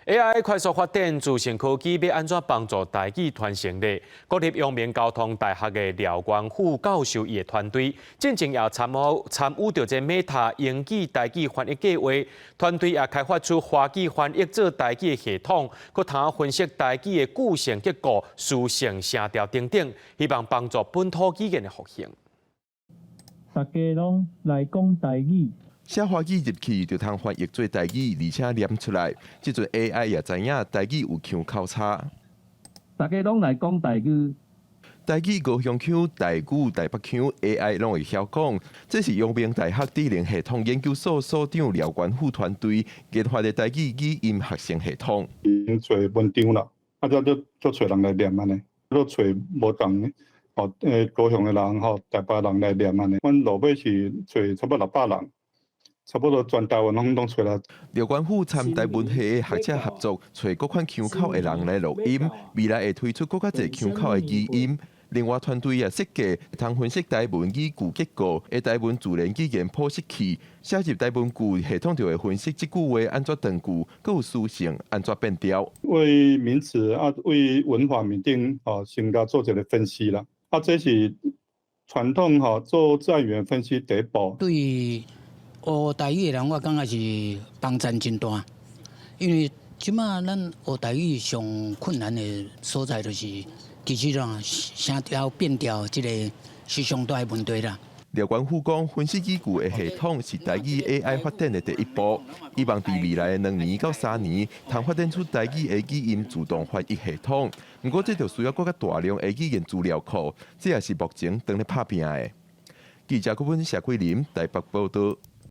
AI 快速發展，資訊科技欲按怎幫助台語傳承呢？國立陽明交通大學的廖元富教授伊的團隊，進前也參與著這 Meta 英語台語翻譯計劃，團隊也開發出華語翻譯做台語的系統，閣通分析台語的句型結構、詞性、聲調等等，希望幫助本土語言的復興。大家攏來講台語。寫華語入去就通翻譯做台語，而且念出來。這陣 AI 也知影台語有腔口差。大家攏來講台語。台語高雄腔、台語台北腔，AI 攏會曉講。這是陽明大學智能系統研究所所長廖元富團隊研發的台語語音合成系統。先揣文章啦，啊，再再揣人來念按呢，閣揣無仝的，吼，高雄的人吼，台北人來念按呢。阮落尾是揣差不多600人。差不多全台灣攏攏揣啦。廖元富參台文系的學者合作，揣各款腔口的人來錄音，未來會推出閣較濟腔口的語音。另外，團隊也設計通分析台文語句結構的台文自然語言剖析器，寫入台文句，系統就會分析這句話按怎斷句，閣有詞性按怎變調。對名詞啊，對文法面頂吼，先共做一個分析啦。啊，這是傳統吼做自然語言分析第一步。對學台語的人，我感覺是幫助真大，因為這馬咱學台語上困難的所在就是，其實啦，聲調變調，這個是上大的問題啦。廖元富講，分析語句的系統是台語 AI 發展的第一步，希望佇未來的2年到3年，通發展出台語的語音自動翻譯系統。毋過，這就需要閣較大量的語言資料庫，這也是目前正咧拍拚的。記者郭文謝桂林台北報道。